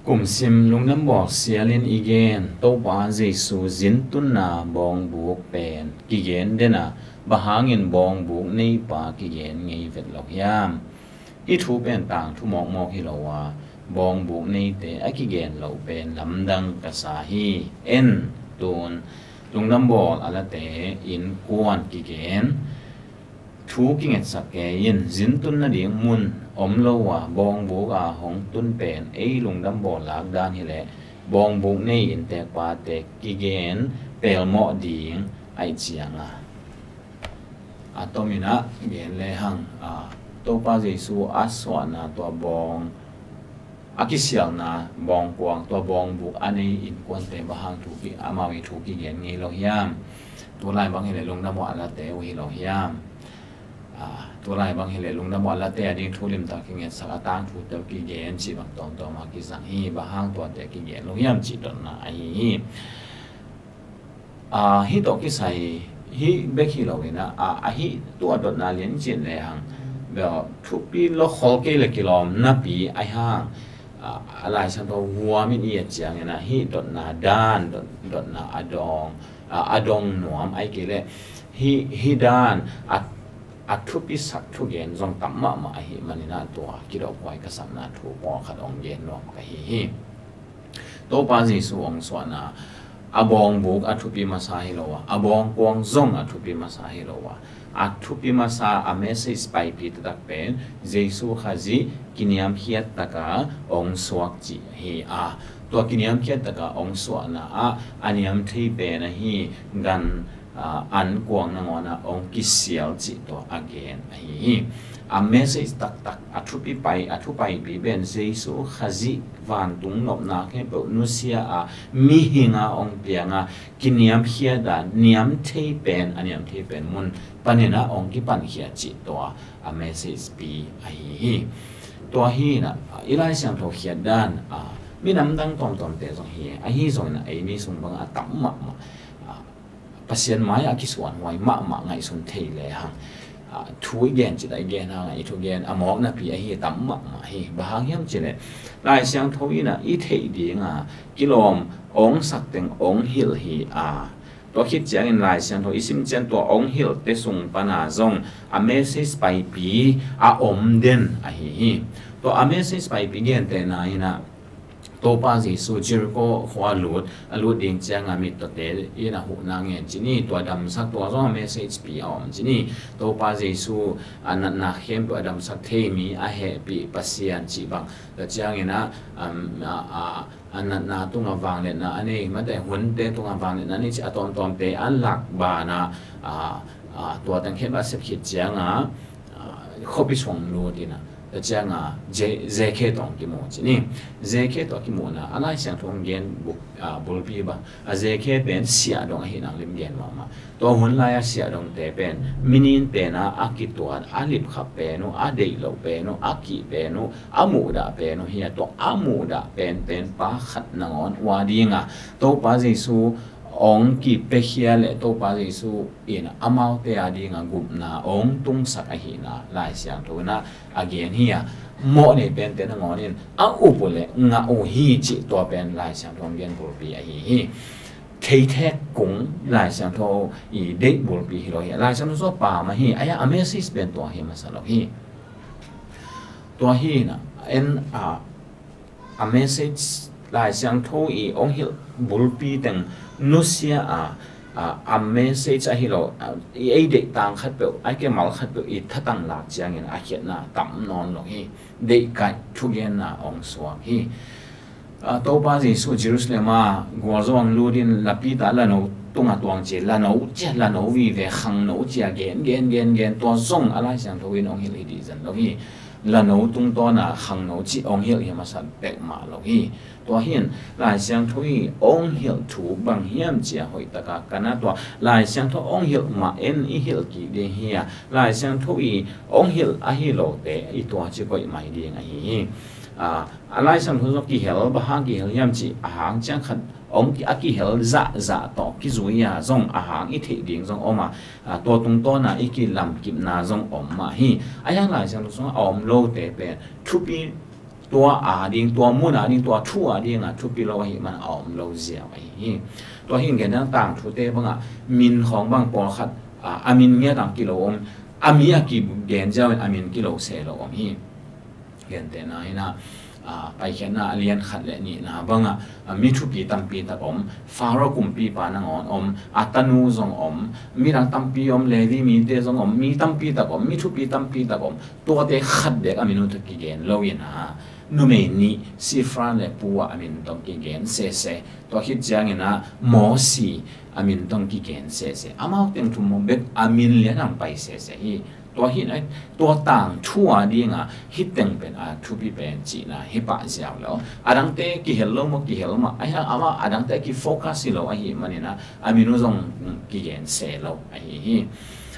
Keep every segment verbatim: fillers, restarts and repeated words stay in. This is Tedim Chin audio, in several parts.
Kumsim lungdam bawl sialin i gen Topa Jesu zintunna bawngbuk pen kigen dena, bang hangin bawngbuk neipa kigen ngei vet lo hiam? Hih thu pen tangthu mawkmawk hi lo a, bawngbuk neite a kigen loh pen lamdang ka sa hi. En tun lungdam bawl a late innkuan kigen thu kingetsak kei in, zintun nading mun om lo a bawngbuk a hong tun pen ei lungdam bawl lak dan hileh bawngbuk nei inntekpate kigen pelmawh ding ahih cianga, a tomin ah gen lehang, a, Topa Jesu a suahna tua bawng, a kisialna bawngkuang, tua bawngbuk a nei innkuante bang hang thu ki, amau i thu kigen ngei lo hiam? Tulai bang hileh lungdam uh a late uh hi lo hiam? A, tulai bang hileh lungdam uh a late a ding thu limtak kingetsak a tangthute uh kigen cih bang tawmtawm a kizang hi. Bang hang tuate kigen lo hiam cih dotna ahi hi. A, hih tawh kisai, hih bek hi lo in ah, a, a hih tua dotna lian cin lehang bel thupi lo khol kei le kilawm napi ahi hang, a, a Lai Siangtho huamin i et ciangin ah hih dotna dan, dot, dotna a dong, a, a dong nuam ahi kei leh hih, hih dan a, a thupisak thugen zong tam mahmah ahih manin ah tua kidawhhuai ka sakna thu pawlkhat hong gen nuam ka hi hi. Topa Jesu hong suahna a bawngbuk a thupi masa hi lo a, a bawngkuang zong a thupi masa hi lo a, a thupi masa a message paipi taktak pen Jesu Khazih kiniamkhiat taka hong suak cih hi a, tua kiniamkhiat taka hong suahna ah a niam thei pen ahi gan, a, an kuang nangawn ah hong kisial cih tua a gen ahi hi. A message taktak, a thupi pai, a thu paipi pen Jesu Khazih vantung nopna khempeuh nusia a, mihing a hong piang a, kiniamkhiat a, niam thei pen, a niam thei pen mun panin ah hong kipankhia cih tua a message pi ahi hi. Tua hi in ah, i Lai Siangtho khiat dan, a, minam dang tawmtawmte zong hi, ahi zongin ah eimi sung bang a tam mahmah, a, Pasian mai-ah a kisuanhuai mahmah ngaihsun thei lehang, a, thu i gen cih a i gen hang a i thugen a mawk napi ahi tam mahmah hi. Bang hang hiam cih leh Lai Siangtho in ah i theih ding a kilawm hong sak teng hong hilh hi a, tua khit ciangin Lai Siangtho i sim ciang tua hong hilhte sung pana zong a message paipi a om den ahi hi. Tua a message paipi gentehna in ah Topa Jesu Jericho khua a lut, a lut ding cianga mittawte in a huhna ngen ci ni, tua damsak tua zong a message pi a om ci ni. Topa Jesu a natna khempeuh a damsak thei mi a hehpih Pasian cih bang. Tua ciangin ah, um, a, a, a natna tungah vangliatna a nei, mate hunte tungah vangliatna a nei cih a tawmtawmte a lak banah, a, a, tua teng khempeuh a sep khit cianga, a, khuapi sung lut in ah, tua cianga Ze-, Zekhe tawh kimu ci ni. Zekhe tawh kimuhna a Lai Siangtho hong gen bu-, a, bulpi bang a, Zekhe pen siah dong ahi nang lim gen mahmah. Tua hun lai a siah dongte pen minin pen a, a kituat, a lipkhap pen uh, a deih loh pen uh, a kih pen uh, a muhdah pen uh hi a, tua a muhdah pen pen pa khat nangawn uh a dinga Topa Jesu hong kipiakhia le Topa Jesu in amaute a dinga gupna hong tungsak ahihna Lai Siangtho in ah a gen hi a, mawh nei pente nangawn in a up uh le ngah uh hi cih tua pen Lai Siangtho hong gen bulpi ahi hi. Theithek kung Lai Siangtho i deih bulpi hi lo hi. Lai Siangtho zong pam ahi, a, a message pen tua hi masa lo hi. Tua hi in ah, en, a, a message Lai Siangtho i hong hilh bulpi teng nusia a, a, a message ahi lo, a, i ei deih tang khatpeuh, a i kemal khatpeuh i thatang lak ciangin a khiatna tam nawn lo hi. Deihkaih thugenna hong suak hi. A, Topa Jesu Jerusalem a gualzo hong lut in lapi ta lano tungah tuang ci, lano cia, lano vive, khangno cia gen, gen, gen, gen, tua zong a Lai Siangtho in hong hilh hi dih zan lo hi. Lano tungtawna khangno cih hong hilh hi masa peuhmah lo hi. Tua hi in Lai Siangtho i hong hilh thu bang hiam cia hoihtaka ka na tua Lai Siangtho hong hilh mah en i hilh kik ding hi a, Lai Siangtho i hong hilh ahi lote i tua ci koih mai ding ahi hi. A, a Lai Siangtho zong kihel, bang hang kihel hiam cih a hang ciang khat hong ki-, a kihel zahzah tawh kizui a zong a hang i theih ding zong om a, a, tua tungtawna i kilamkipna zong om mah hi. A, a Lai Siangtho sungah a om lote pen thupi tua a ding, tua mun a ding, tua thu a ding a thupi lo ahih man a om lo ziau ahi hi. Tua hi in gentehna tangthute bangah min khawng bang pawlkhat a, a min ngiat ang kilo om, a mi a kigen ziau in a min kilo se lo om hi. Gentehna hi na, a, Paikhiatna a lian khat le nihna bangah, a, mi thupi tampi tak om, Faro kumpipa nangawn om, a tanu zong om, midang tampi om, Levi mite zong om, mi tampi tak om, mi thupi tampi tak om, tuate khat bek a min uh tawh kigen lo in a, numei nih Sifra le Pua a min tawh kigen sese. Tua khit ciangin a Mosi a min tawh kigen sese. Amau teng thum bek a min lian ang pai sese hi. Tua hi na, tua tangthu a dinga hih teng pen a thupi pen cihna hi pah ziau lo. A dangte kihel lo maw, kihel mah. Ahi hang amah a dangte kifocus hi lo ahih manin a, a min uh zong kigen se lo ahi hi.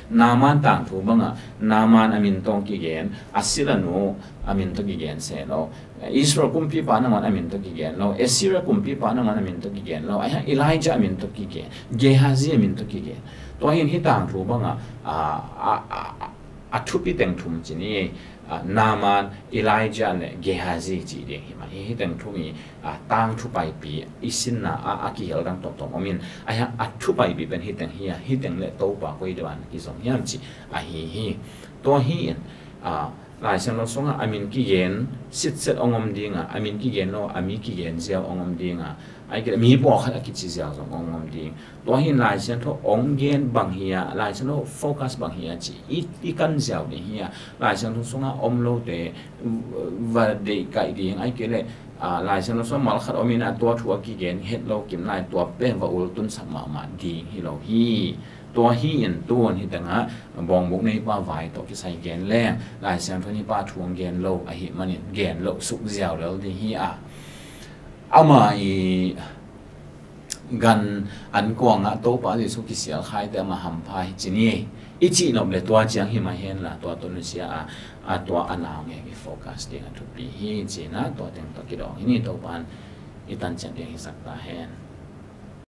Naaman tangthu bangah Naaman a min tawh kigen, a silanu a min tawh kigen se lo. Israel kumpipa nangawn a min tawh kigen lo. Assyria kumpipa nangawn a min tawh kigen lo. Ahi hang Elijah a min tawh kigen. Gehazi a min tawh kigen. Tua hi in hih tangthu bangah a, a, a, a, a thupi teng thum ci ni, a, Naaman, Elijah le Gehazi cih ding hi mah hi. Hih teng thum hi, a, tangthu paipi i sinna a, a kihel dang tawmtawm om in, ahi hang a thu paipi pen hih teng hi a, hih teng le Topa koi dan kizom hiam cih ahi hi. Tua hi in, a, Lai Siangtho sungah a min kigen sitset hong om ding a, a min kigen lo a mi kigen ziau hong om ding a, ahih kei leh mi pawlkhat a kici ziau zong hong om ding. Tua hi in Lai Siangtho hong gen bang hi a, Lai Siangtho focus bang hi a cih i, i kan ziau ding hi a, Lai Siangtho sungah om lote va deih kaih ding, ahih kei leh, a, Lai Siangtho sungah mal khat om in a, tua thu a kigen het lo kim lai, tua pen va ultunsak mahmah ding hi lo hi. Tua hi in tun hih tengah bawngbuk neipa vai tawh kisai gen leng Lai Siangtho in hih pa thu hong gen lo ahih manin gen loh suk ziau lel ding hi a, ama i gan an kuangah Topa Jesu kisial khaite ama hampha hi ci ni. I cih nop le tua ciang hi mah hen la, tua tawh nusia a, a tua a nau nge i focus ding a thupi hi ci na, tua teng tawh kidawng hi ni. Topa in i tan ciat ding hisak ta hen.